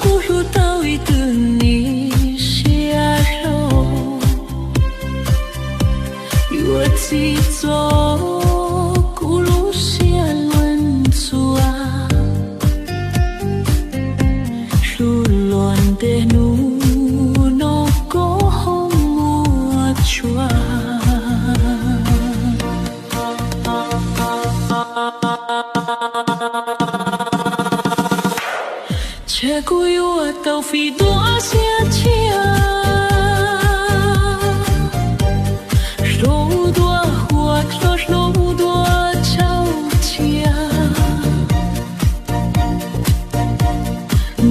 Kuv hlub tau ib tug niam siab hlob, yuav txhij txo kuv lub siab luag ntxuav. Hlub luag ntev hnub no koj ho muaj tshua. Ces kuv yuav tau fij dua xiab tshiab, hlub dua huab dua, hlub dua tsaug tsiab.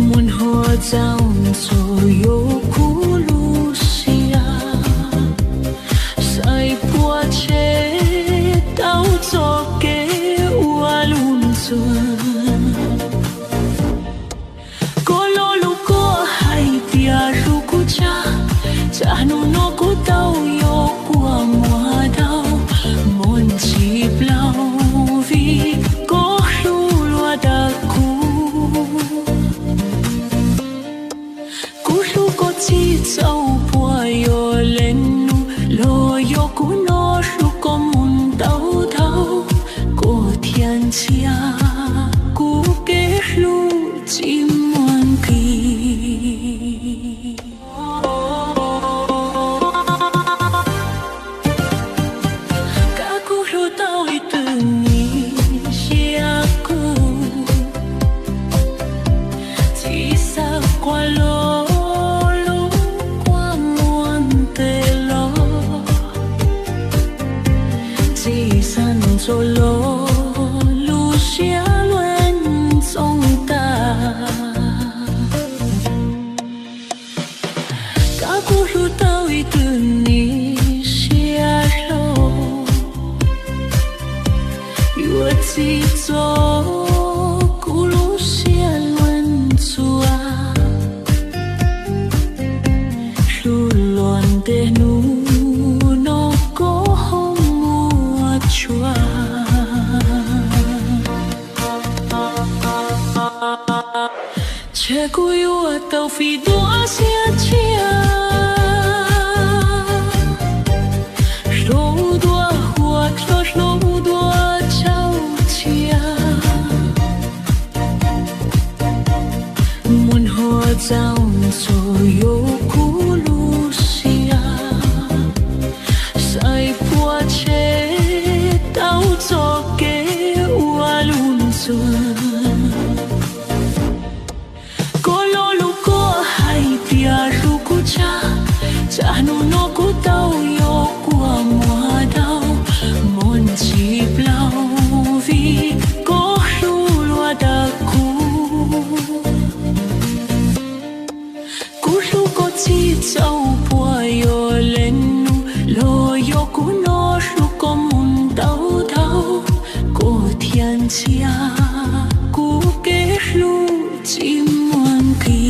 Muaj hnub txaus ntxov yuav kuv lub siab, xaiv puas tseg tau txoj kev ua lub ntxwg. Koj lo lus koj hais tias hlub kuv tshaj, tsam hnub no kuv tau yuav kua muag dau, muaj ntsis plaub vim koj hlub luag dag kuv. Kuv hlub koj txhij txaus puas yog leej nus, los yog kuv no hlub koj mus ntau dhau, koj thiaj ntxias kuv kev hlub tsis muaj nqis. Koj kuj hlub tau ib tug niam siab kuv, tsis xav quaj los lub kua muag ntev los, tsis xav ntxuav los lub siab luag ntxoo tas. Koj kuj hlub tau ib tug niam siab hlob, yuav txhij txo kuv lub siab luag ntxuav. Hlub luag ntev hnub no koj ho muaj tshua. Ces kuv yuav tau fij dua xiab tshiab, hlub dua huab dua, hlub dua tsaug tsiab. Muaj hnub txaus ntxov yuav kuv lub siab, xaiv puas tseg tau txoj kev ua lub ntxwg. Koj lo lus koj hais tias hlub kuv tshaj, tsam hnub no kuv tau yuav kua muag dau, muaj ntsis plaub vim koj hlub luag dag kuv. Kuv hlub koj txhij txaus puas yog leej nus, los yog kuv no hlub koj mus ntau dhau, koj thiaj ntxias kuv kev hlub tsis muaj nqis.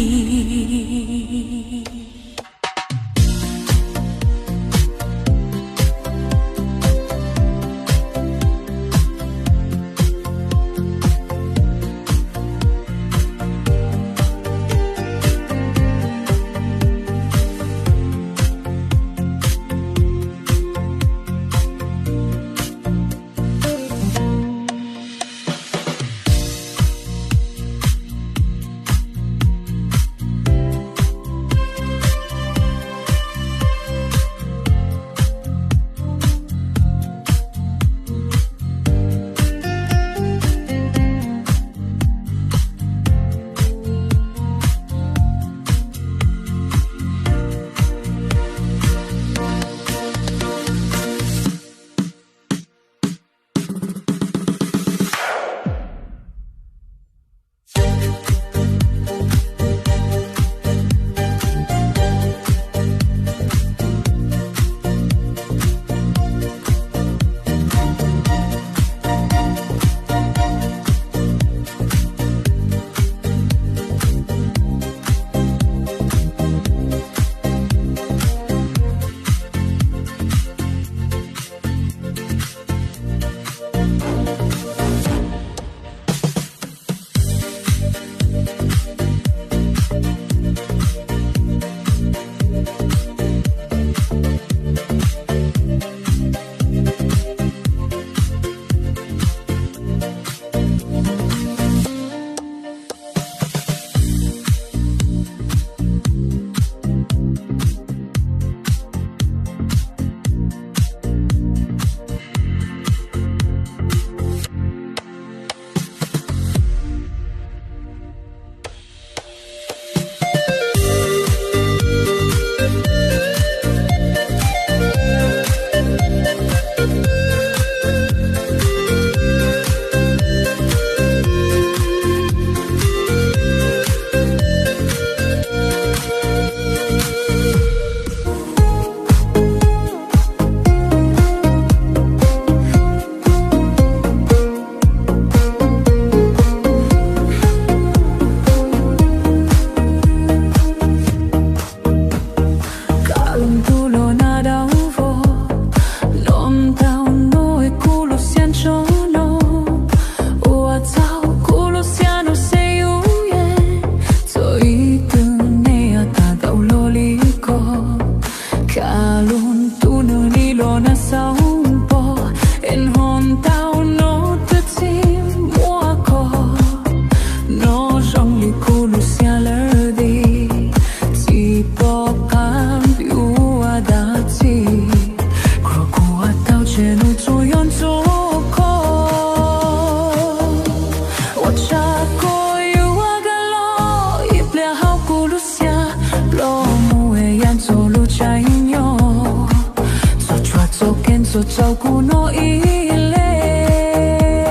txhua tsaug kuv no ib leeg.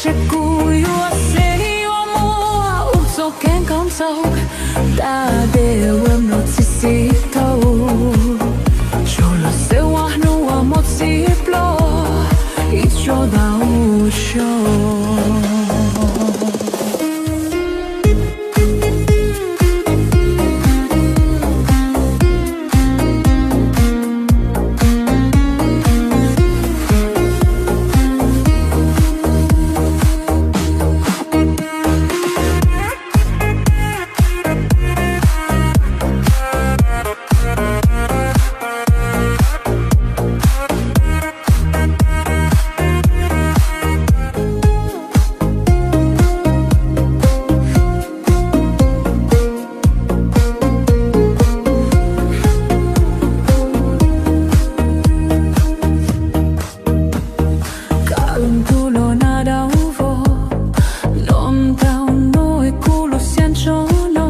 Saib kuv yuav xeeb yuav muaj ua txoj kev nkaum ntxaug, da de web no txi xi tau, tsuas los xeeb ua hnub uas muaj txi plo ib tsob dau sho. Kaj ntug los nag dau vog, no ntau no es kuv lub siab ntsoov no,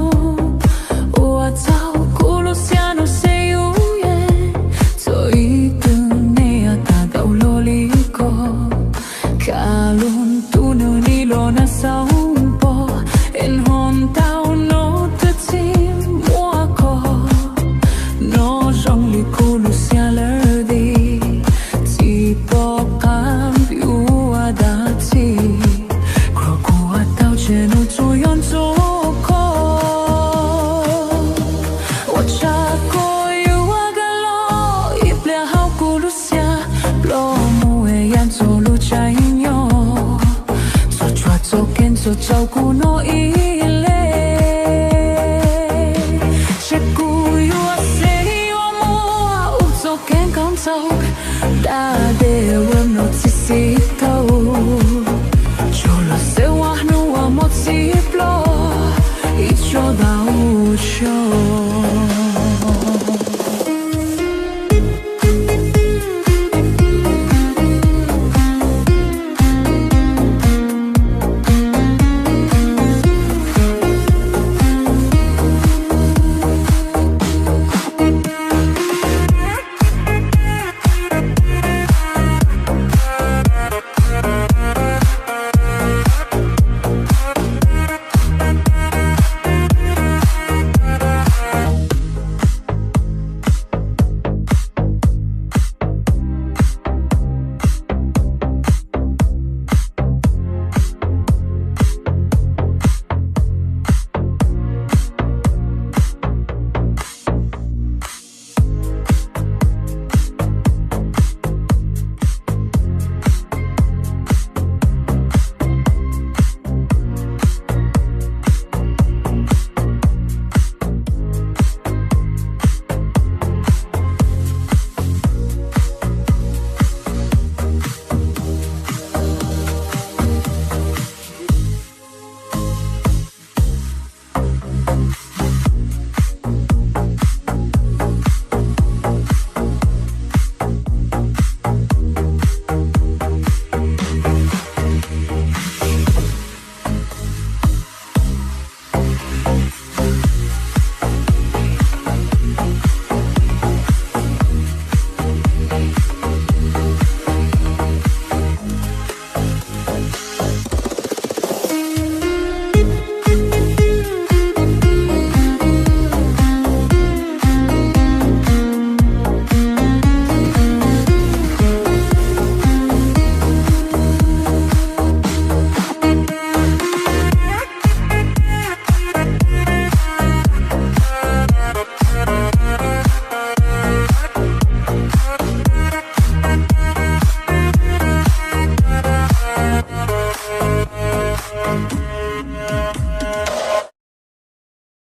ua txhaum kuv lub siab no xeeb yus yeej txog ib tug neeg tag tau luag li ko. Kaj lub ntuj nws nim los nag xauv npo, es hmo ntau no twb tsis muaj koj, no zoo li kuv lub siab lawm dim, tsis pom qab yuav ua dab tsi, koj kuv ua tau tseg no tsuas yog ntxuag koj. Ua tsaug koj yuav ua kaj los ib pliag hauv kuv lub siab, ploj mus es yam ntxuag lub tsaib nyob, txhua tsaug txoj kev txhua tsaug kuv no ib leeg. Saib kuv yuav xeeb yuav muaj ua txoj kev nkaum ntxaug, da de web no txi xi tau, tsuas los xeeb ua hnub uas muaj txi plo ib tsob dau sho.